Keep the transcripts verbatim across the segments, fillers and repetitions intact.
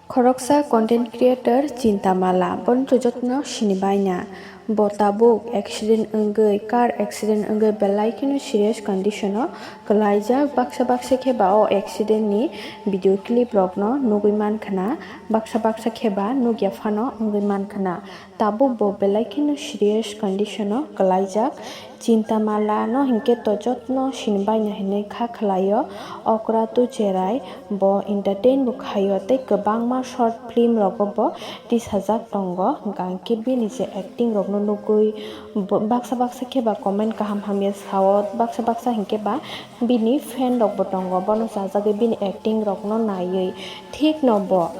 Khoroksa content creator Chintamala, bono to jotno sinibaina. Bo tabuk accident wngwi, car accident wngwi belai kheno serious condition o kwlaijak. Baksa baksa khe ba o accident ni video clip rokno nugwi mankha na, baksa baksa khe ba nugya phano wngwi mankha na. Tabuk bo belai kheno serious condition o kwlaijak. Chintamala no hinkhe to jotno sinibaina hinwi kha khwlaio. Okra tu cherai bo entertain bo khaio tei kwbangma short film rogo bo tisajak tongo. Hwnkhe bini je acting rokno nugwi bo-, baksa baksa khe ba comment kaham hamya sao, baksa baksa hinkhe ba bini fan rok bo tongo, bono chajagwi bini acting rokno naiwi. Thik no bo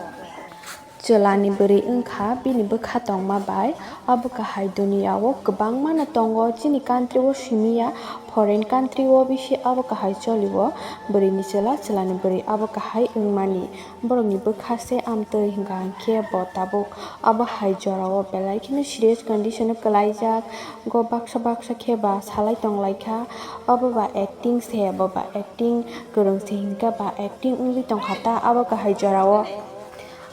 Chwlani bwrwi wngkha bini bwkha tongma bai. Abo kahai duniya o kwbangma no tongo, chini country o simi ya, foreign country o bisi abo kahai choli o. Bwrwi ni chwla, chwlani bwrwi abo kahai wngmani. Borok ni bwkha se amtwi hwnkha hwnkhe bo tabuk abo hai jora o belai kheno serious condition o kwlaijak. Go baksa baksa khe ba salai tong lai kha. Abo ba acting se, bo ba acting kwrwng se hwnkhe ba acting wngwi tong kha ta abo kahai jora o.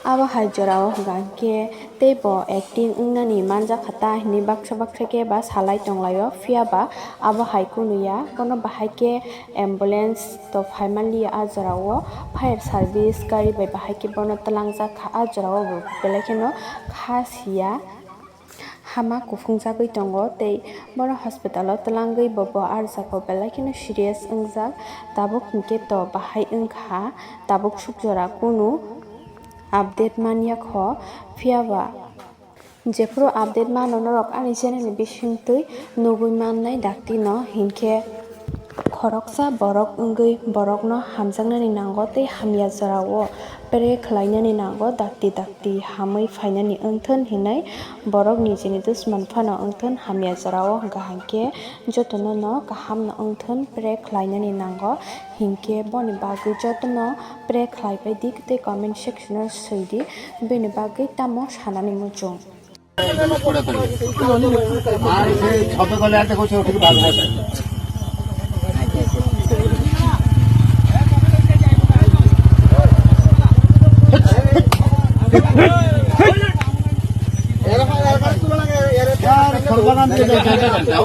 Abo hai jora o hwnkha hwnkhe tei bo acting wngnani manjakha ta hinwi baksa baksa khe ba salai tong lai o, phiya ba abo hai kunu ya. Bono bahai khe ambulance to phai man li ya a jora o, fire service gari bai bahai khe bono twlangjak kha. A jora o bo belai kheno kha si ya. Hama kuphungjagwi tongo tei bono hospital o twlangwi bo, bo arjak o belai kheno serious wngjak. Tabuk hinkhe to bahai wngkha, tabuk suk jora kunu update man ya kho, phiya ba jephuru update mano norok ani channel ni bisingtwi nugwi mannai dakti no hinkhe. Khoroksa borok wngwi borokno hamjaknani nango tei hamya jorao pere khlainani nango, dakti dakti hamwi phainani wngthun hinwi borok nijini dusman phano wngthun, hamya jorao hwnkha hwnkhe jotono no kahamno wngthun pere khlainani nango. Hinkhe boni bagwi jotono pere khlaipai di tei comment section o swi di, bini bagwi tamo sanani muchung. আর সেই শব্দ করলে আর দেখো, সে ঠিক ভালো হবে। আর ফলবাগান দিয়ে যাও, যাও, যাও, যাও।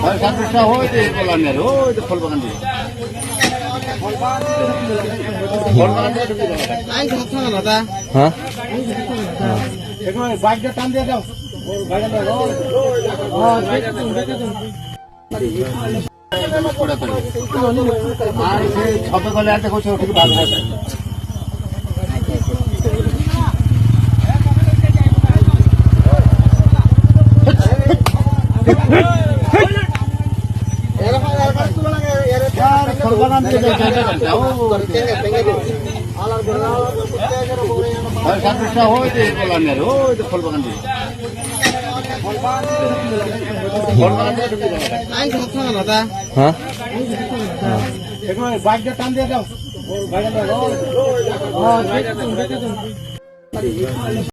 আর সাতটা হয়ে যায়, বললাম না, ওই তো ফলবাগান দিয়ে। ফলবাগান দিয়ে ঢুকে যাও। হ্যাঁ? একটু বাইকটা টান দিয়ে দাও। বাইকটা দাও। হ্যাঁ, দেখে দিন, দেখে দিন। আর সেই শব্দ করলে আর দেখো, সে ঠিক ভালো হবে। হ্যাঁ?